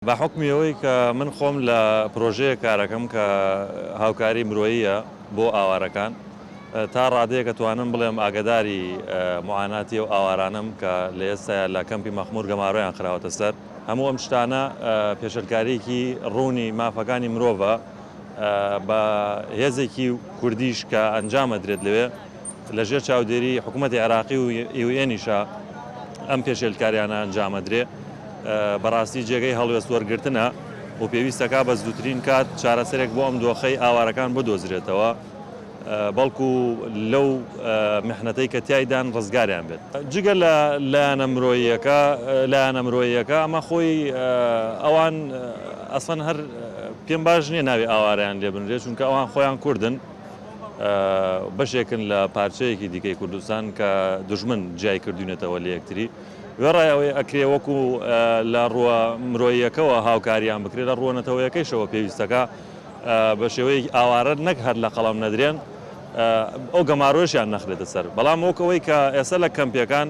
بە حوکمی ئەوەی کە من خۆم لە پرۆژەیەک کارەکەم کە هاوکاری مرۆییە بۆ ئاوارەکان، تا ڕادەیەک ئەتوانم بڵێم ئاگەداری موعاناتی ئەو ئاوارانەم کە لە ئێستایا لە کەمپی مەخمور گەمارۆیان خراوەتە سەر. هەموو ئەم شتانە پێشێلکارییەکی ڕوونی مافەکانی مرۆڤە بە هێزێکی کوردیش کە ئەنجام ئەدرێت لەوێ. لە ژێر چاودێری حکوومەتی عێراقی و یوئێنیشە ئەم پێشێلکاریانە ئەنجام ئەدرێ. بەڕاستی جێگەی هەڵوێست وەرگرتنە و پێویستەکا بە زووترین کات چارەسەرێک بۆ ئەم دۆخەی ئاوارەکان بدۆزرێتەوە بەڵکو لەو محنەتەی کە تیایدان ڕزگاریان بێت. جگە لە لایەنە مرۆییەکە لایەنە مرۆییەکە ئەمە خۆی ئەوان ئەسڵەن هەر پێم باش نییە ناوی ئاوارەیان لێ بنرێت چونکە ئەوان خۆیان کوردن. بەشێکن لە پارچەیەکی دیکەی کوردستان کە دوژمن جیای کردوینەتەوە لە یەکتری. وێڕای ئەوەی ئەکرێ وەکو لە ڕووە مرۆییەکەوە هاوکاریان بکرێت، لە ڕووە نەتەوەیەکەیشەوە پێویستەکە بە شێوەیەکی ئاوارە نەک هەر لە قەڵەم نەدرێن، ئەو گەمارۆشیان نەخرێتە سەر. بەڵام وەک ئەوەی کە ئێستا لە کەمپەکان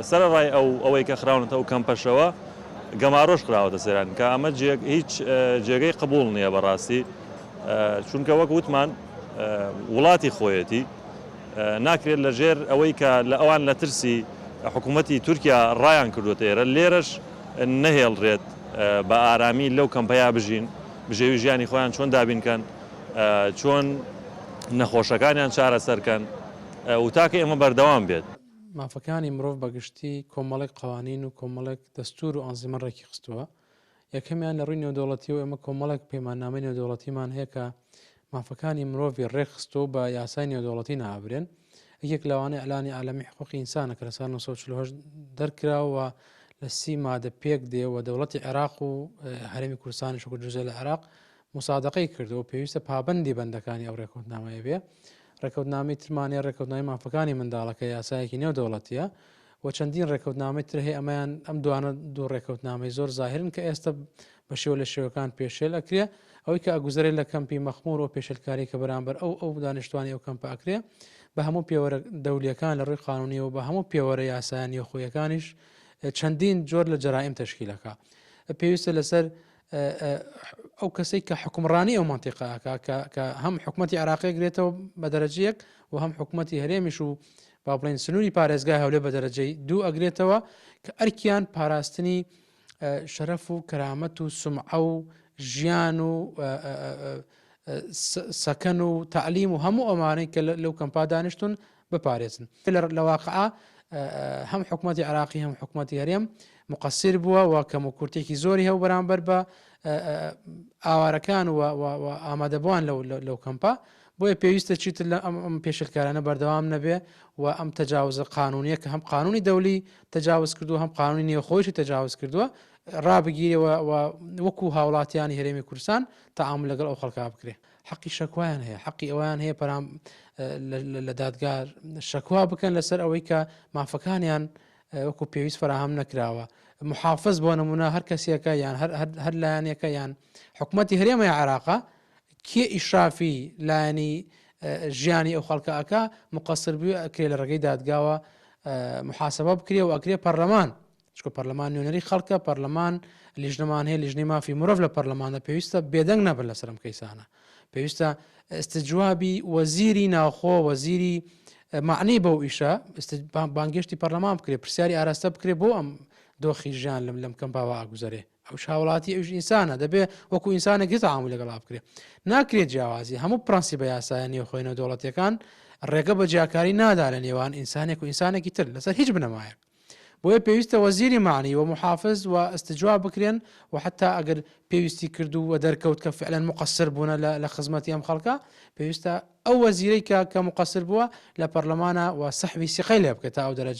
سەرەڕای ئەو ئەوەی کە خراونەتە ئەو کەمپەشەوە گەمارۆش خراوەتە سەریان کە ئەمە هیچ جێگەی قبوڵ نییە بەڕاستی. چونکە وەک وتمان وڵاتی خۆیەتی ناکرێت لە ژێر ئەوەی کە لە ئەوان لە ترسی حکوومەتی تورکیا ڕایان کردوتە ئێرە لێرەش نەهێڵرێت بە ئارامی لەو کەمپەیا بژین بژێوی ژیانی خۆیان چۆن دابینکەن چۆن نەخۆشەکانیان چارەسەرکەن و تاکە ئێمە بەردەوام بێت. مافەکانی مرۆڤ بەگشتی کۆمەڵێک قوانین و کۆمەڵێک دەستور و ئەنزیمە ڕێکی خستووە یەکەمیان لە ڕووی نێودەوڵەتیەوە ئێمە کۆمەڵێک پەیماننامەی نێودەوڵەتیمان هەیە کە مافەکانی مرۆڤی ڕێکخستووە و بە یاسای نێودەوڵەتی نابرێن. یەکێک لەوانە ئیعلانی عالەمی حقوقی ئینسانە کە لە ساڵ 1948 دەرکراوە لە سی مادە پێک دێ و دەوڵەتی عێراق و هەرێمی کوردستانیش وەکو جزء لە عێراق مسادقەی کردووە و پێویستە پابەندی بەندەکانی ئەو ڕێککەوتنامەیە بێ. ڕێککەوتنامەی ترمان هەیە ڕێککەوتنامەی مافەکانی منداڵە کە یاسایەکی نێودەوڵەتیە و چەندین ڕێکەوتنامەی تر هەیە ئەمەیان ئەم دوانە دوو ڕێکەوتنامەی زۆر زاهرن کە ئێستا بە شێوە لە شێوەکان پێشێل ئەکرێ ئەوەی کە ئەگوزەرێ لە کەمپی مەخمور و پێشێلکاری کە بەرامبەر ئەو ئەو دانیشتوانی ئەو کەمپە ئەکرێ بە هەموو پێوەرە دەولیەکان لە ڕووی قانونیەوە بە هەموو پێوەرە یاسایە نێوخۆیەکانیش چەندین جۆر لە جەرائیم تەشکیلەکە پێویستە لەسەر ئەو کەسەی کە حکومڕانی ئەو مەنتیقە ئەکا کە هەم حکومەتی عێراقی گرێتەوە بە دەرەجەیەک و هەم حکومەتی هەرێمیش و با بڵێن سنووری پارێزگای هەولێر بە دەرەجەی دوو ئەگرێتەوە کە ئەرکیان پاراستنی شەرەف و کەرامەت و سمعە و ژیان و سەکەن و تعلیم و هەموو ئەمانەی کە لەو کەمپا دانیشتون بپارێزن. لە واقعا هەم حکومەتی عێراقی هەم حکومەتی هەرێم مقەسیر بووە و کەموکورتێکی زۆری هەبوو بەرامبەر بە ئاوارەکان و ئامادەبووان لەو کەمپە بۆیە پێویستە چیتر لە ئەم پێشلکارانە بەردەوام نەبێ و ئەم تەجاوزە قانونیە کە هەم قانونی دەولی تەجاوز کردووە هەم قانونی نێوخۆیشی تەجاوز کردووە ڕابگیرەوە و وەکو هاوڵاتیانی هەرێمی کوردستان تەعامول لەگەڵ ئەو خەڵکا بکرێ. حەقی شەکوایان هەیە حەقی ئەویان هەیە پەرام لە دادگا شەکوا بکەن لەسەر ئەوەی کە مافەکانیان وەکو پێویست فراهەم نەکراوە محافظ بۆ نمونە هەر کەسێکە یان هەر لایەنێکە یان حکوومەتی هەرێمە یا عێراقا کێ ئیشرافی لایەنی ژیانی ئەو خەڵکە ئەکا مقصر بوو ئەکرێ لە ڕێگەی دادگاوە محاسبە بکرێ و ئەکرێ پەرلەمان چونکە پەرلەمان نوێنەری خەڵکە، پەرلەمان لیژنەمان هەیە، لیژنەی مافی مرۆڤ لە پەرلەماندا پێویستە بێدەنگ نەبن لەسەر ئەم کەیسانە. پێویستە ئیستجوابی وەزیری ناوخۆ، وەزیری معنی بەو ئیشە بانگێشتی پەرلەمان بکرێ، پرسیاری ئاراستە بکرێ بۆ ئەم دۆخی ژیان لەم لەم کەمپاوە ئاگوزەرێ. ئەوش هاوڵاتی ئەوش ئینسانە دەبێ وەکو ئینسانێک تەعامول لەگەڵا بکرێ. ناکرێت جیاوازی هەموو پرەنسیبە یاسایە نێوخۆی نێودەوڵەتیەکان ڕێگە بە جیاکاری نادا لە نێوان ئینسانێک و ئینسانێکی تر لەسەر هیچ بنەمایەک. بۆیە پێویستە وەزیری مەعنی و موحافز و ئستجواب بکرێن و حەتا ئەگەر پێویستی کرد و دەرکەوت کە فعلەن موقەسر بوونە لە خزمەتی ئەم خەڵکە پێویستە ئەو وەزیرەی کە کە موقەسر بووە لە پەرلەمانە و سەحبی سیقەی لێ بکرێت تا ئەو دەرەجەیە.